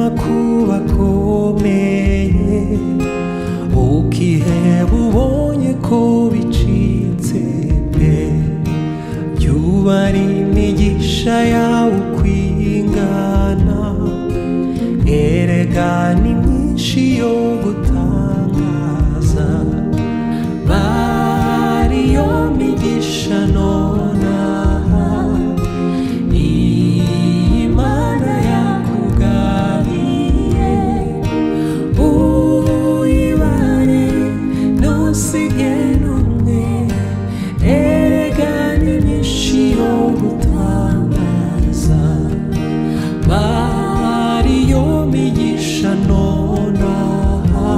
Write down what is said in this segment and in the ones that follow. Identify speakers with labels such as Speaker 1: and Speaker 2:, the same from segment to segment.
Speaker 1: makuba akomeye, ukiheba ubonye ko bicitse pe, jya imigisha yawe ukwingana, erega ni myinshi yo gutangaza. Bariyo migisha nonaha Imana yakugabiye, uyibare ntusige n'umwe, erega ni myinshi yo gutangaza. Bariyo migisha nonaha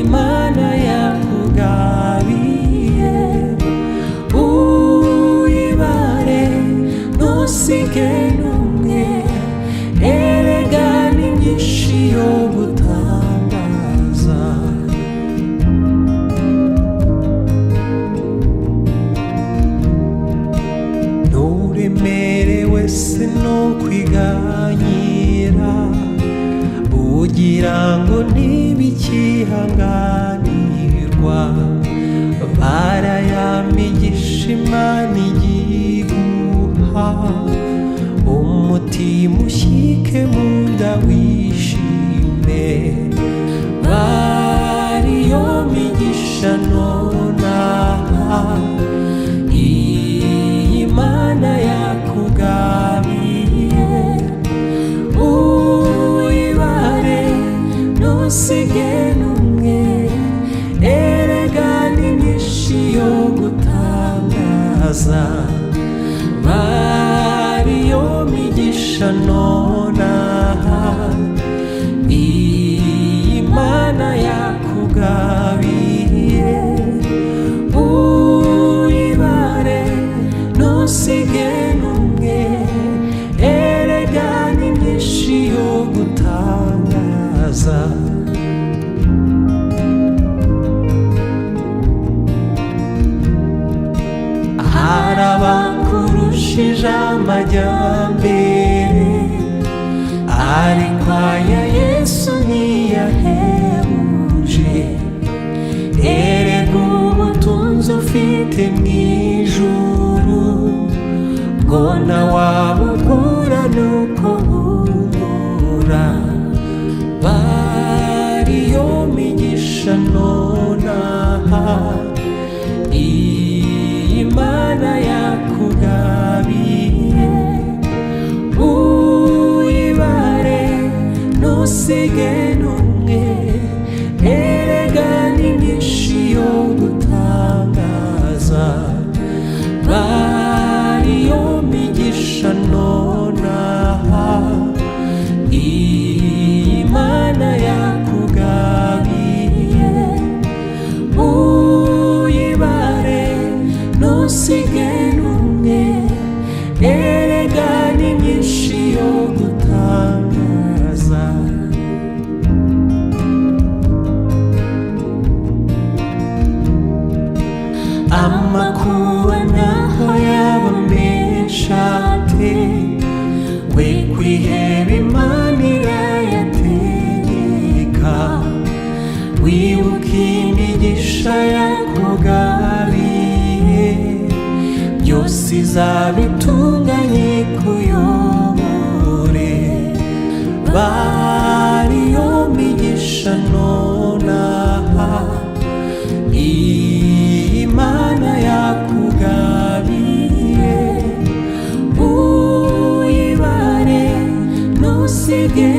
Speaker 1: Imana yakugabiye, uyibare ntusige n'umwe, erega ni myinshi yo gutangaza. Nturemerewe se no kwiganyira, ugira ngo ntibikihanganirwa, barayamigisha Imana igiguha, umutima ushyike mu nda wishime. Bariyo migisha nonaha Imana yakugabiye, uyibare ntusige n'umwe, erega ni myinshi yo gutangaza. Bariyo migisha nonaha Imana yakugabiye, uyibare ntusige n'umwe, erega ni myinshi yo gutangaza. Hari abakurushije amajyambere, ariko aya Yesu ntiyahebuje. Erega ubutunzi ufite mu ijuru, bwo wabugura nuko bubura. Bariyo migisha nonaha Imana yakugabiye, uyibare ntusige n'umwe, erega ni myinshi yo gutangaza. Bariyo migisha nonaha Imana yakugabiye, uyibare ntusige n'umwe, erega ni myinshi yo gutangaza. Amakuba naho yaba menshi ate, we kwiheba Imana irayategeka, wibuke imigisha yakugabiye, byose izabitunganye kuyobore. Bariyo migisha nonaha Imana yakugabiye, uyibare ntusige